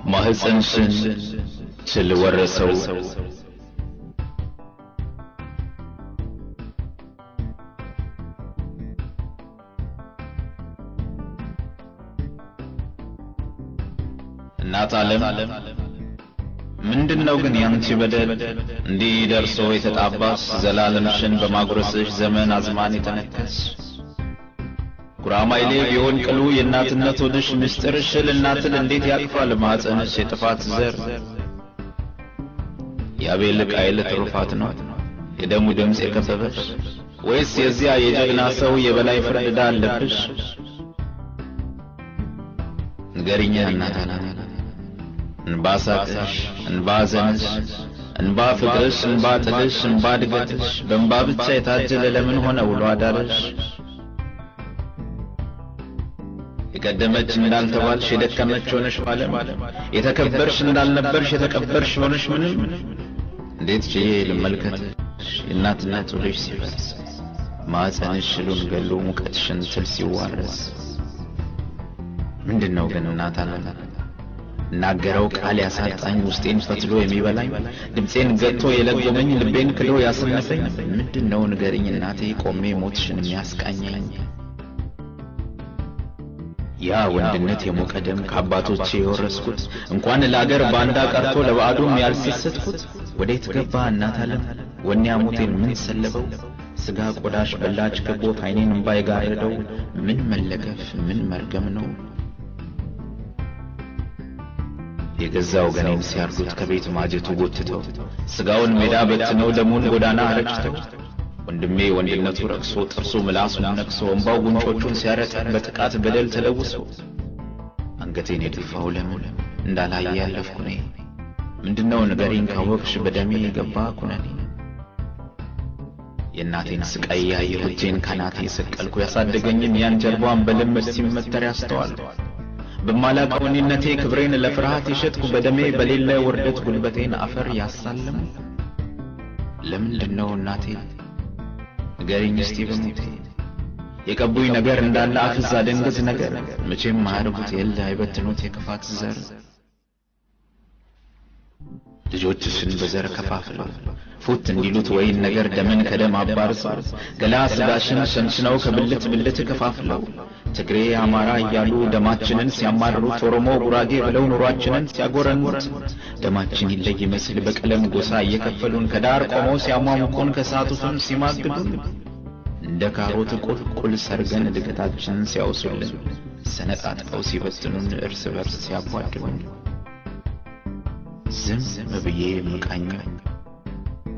ማህፀንሽን ትል ወረሰው። እናት ዓለም ምንድነው ግን ያንቺ በደል እንዲህ ደርሶ የተጣባሽ ዘላለምሽን በማጉረስሽ ዘመን አዝማን የተነከስሽ ጉራማይሌ ቢሆን ቅሉ የእናትነት ወድሽ ምስጢርሽ ለእናትል እንዴት ያቅፋል ማህፀንሽ የጥፋት ዘር የአቤል ቃይል ትሩፋት ነው የደሙ ድምጽ የከበበሽ ወይስ የዚያ የጀግና ሰው የበላይ ፍርድ ዕዳ አለብሽ? ንገሪኝ እናት ዓለም እንባ ሳቅሽ፣ እንባ ሐዘንሽ፣ እንባ ፍቅርሽ፣ እንባ ጥልሽ፣ እንባ እድገትሽ በእንባ ብቻ የታጀለ ለምን ሆነ ውሎ አዳርሽ? የቀደመች እንዳልተባልሽ የደከመች ሆነሽ ባለም የተከበርሽ እንዳልነበርሽ የተቀበርሽ ሆነሽ ምንም እንዴት ችዬ ልመልከትሽ የእናትነት ውልሽ ሲፈርስ ማህፀንሽ ሽሉን ገሎ ሙቀትሽን ትል ሲዋረስ ምንድነው ግን እናት ዓለም እናገረው ቃል ያሳጣኝ ውስጤን ፈትሎ የሚበላኝ ድምጼን ገጥቶ የለጎመኝ ልቤን ክዶ ያሰነፈኝ ምንድነው ንገሪኝ እናቴ ቆሜ ሞትሽን የሚያስቃኘኝ? ያ ወንድነት የሞቀ ደም ከአባቶቼ የወረስኩት እንኳን ለአገር ባንዳ ቀርቶ ለባዕዱም ያልሰሰትኩት ወዴት ገባ እናት ዓለም ወኔ አሞቴን ምን ሰለበው? ስጋ ቆዳሽ በላች ከቦት አይኔን እምባ የጋረደው ምን መለከፍ ምን መርገም ነው? የገዛ ወገኔን ሲያርዱት ከቤት ማጀቱ ጎትተው ስጋውን ሜዳ በትነው ደሙን ጎዳና ረጭተው ወንድሜ ወንድነቱ ረክሶ ጥርሱ ምላሱን ነክሶ እንባው ጉንጮቹን ሲያረጥብ በጥቃት በደል ተለውሶ አንገቴን የደፋው ለምን እንዳላየ ያለፍኩ እኔ ምንድነው ንገሪኝ ካወቅሽ በደሜ የገባ ኩነኔ? የእናቴን ስቃይ ያየሁ እጄን ካናቴ የሰቀልኩ ያሳደገኝን ያን ጀርባዋን በልምድ ሲመተር ያስተዋልኩ በማላውቀው እኔነቴ ክብሬን ለፍርሃት የሸጥኩ በደሜ በሌለ ውርደት ጉልበቴን አፈር ያሳለምኩ ለምንድነው እናቴ ንገሪኝ እስቲ በሞቴ የቀቡኝ ነገር እንዳለ አፍዝ አደንግዝ ነገር መቼም አያርጉት የለ አይበትኑት የክፋት ዘር ልጆችሽን በዘር ከፋፍለው ፉት እንዲሉት ወይን ነገር ደምን ከደም አባርሰው ገላ ስጋሽን ሸንሽነው ከብልት ብልት ከፋፍለው ትግሬ አማራ እያሉ ደማችንን ሲያማርሩት ኦሮሞ ጉራጌ ብለው ኑሯችንን ሲያጎረኑት ደማችን ይለይ ይመስል በቀለም ጎሳ እየከፈሉን ከዳር ቆመው ሲያሟሙቁን ከሳቱ ፍም ሲማግዱን እንደ ካሮት ቁልቁል ሰርገን እድገታችንን ሲያውሱልን ሰነጣጥቀው ሲበትኑን እርስ በርስ ሲያቧድኑን ዝም ብዬ የምቃኘው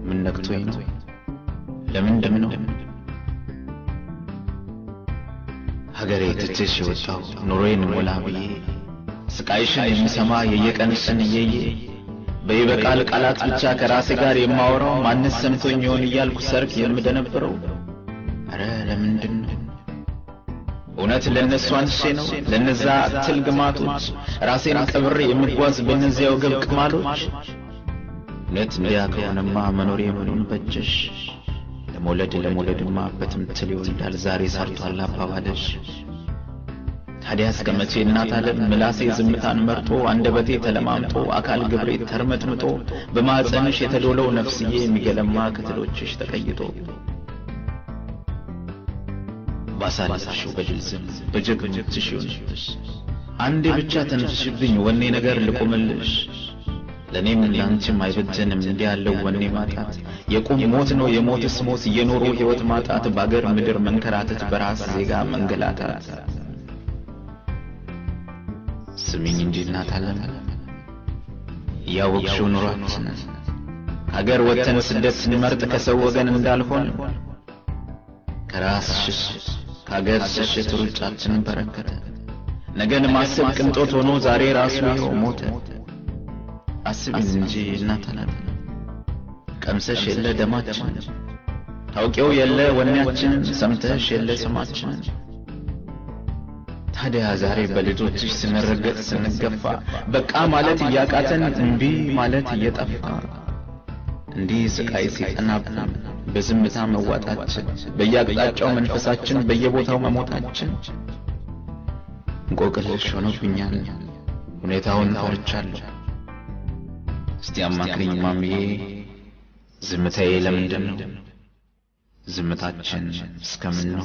ምን ነክቶኝ ነው? ለምንድን ነው ሀገሬ ትቼሽ የወጣሁ ኑሮዬን ሞላ ብዬ ስቃይሽን የምሰማ የየቀንሽን እየየ በይበቃል ቃላት ብቻ ከራሴ ጋር የማወራው ማንስ ሰምቶኝ ይሆን እያልኩ ሰርክ የምደነብረው ኧረ ለምንድን ነው? እውነት ለነሱ አንሼ ነው ለነዛ ትል ግማቶች ራሴን ቀብሬ የምጓዝ በእነዚያው ገብ ቅማሎች? እውነት እንዲያ ከሆነማ መኖሬ ምኑን በጀሽ? ለመውለድ ለመውለድማ በትምትል ይወልዳል ዛሬ ሰርቷል አባባልሽ። ታዲያ እስከ መቼ እናት ዓለም ምላሴ ዝምታን መርጦ አንደበቴ ተለማምጦ አካል ግብሬ ተርመጥምጦ በማህፀንሽ የተዶለው ነፍስዬ የሚገለማ ክትሎችሽ ተቀይጦ ባሳለፍሽው በድል ዝም በጀግንነትሽ ይሁንብሽ አንዴ ብቻ ተንፍሽብኝ ወኔ ነገር ልቁምልሽ። ለኔም ላንቺም አይበጀንም እንዲህ ያለው ወኔ ማጣት የቁም ሞት ነው የሞትስ ሞት እየኖሩ ሕይወት ማጣት በአገር ምድር መንከራተት በራስ ዜጋ መንገላታት። ስሚኝ እንጂ እናት ዓለም እያወቅሽው ኑሯችንን ከአገር ወጥተን ስደት ስንመርጥ ከሰው ወገን እንዳልሆን ከራስ ሽሽት ከአገር ሽሽት ሩጫችን በረከተ ነገን ማሰብ ቅንጦት ሆኖ ዛሬ ራሱ ይኸው ሞተ። አስቢን እንጂ እናት ዓለም ቀምሰሽ የለ ደማችን ታውቂው የለ ወኔያችን ሰምተሽ የለ ስማችን። ታዲያ ዛሬ በልጆችሽ ስንረገጥ ስንገፋ በቃ ማለት እያቃተን እምቢ ማለት እየጠፋ እንዲህ ስቃይ ሲጠናብን በዝምታ መዋጣችን በየአቅጣጫው መንፈሳችን በየቦታው መሞታችን እንቆቅልሽ ሆኖብኛል። ሁኔታውን ፈርቻለሁ። እስቲ አማክሪኝ ማሚዬ፣ ዝምታዬ ለምንድን ነው? ዝምታችን እስከምን ነው?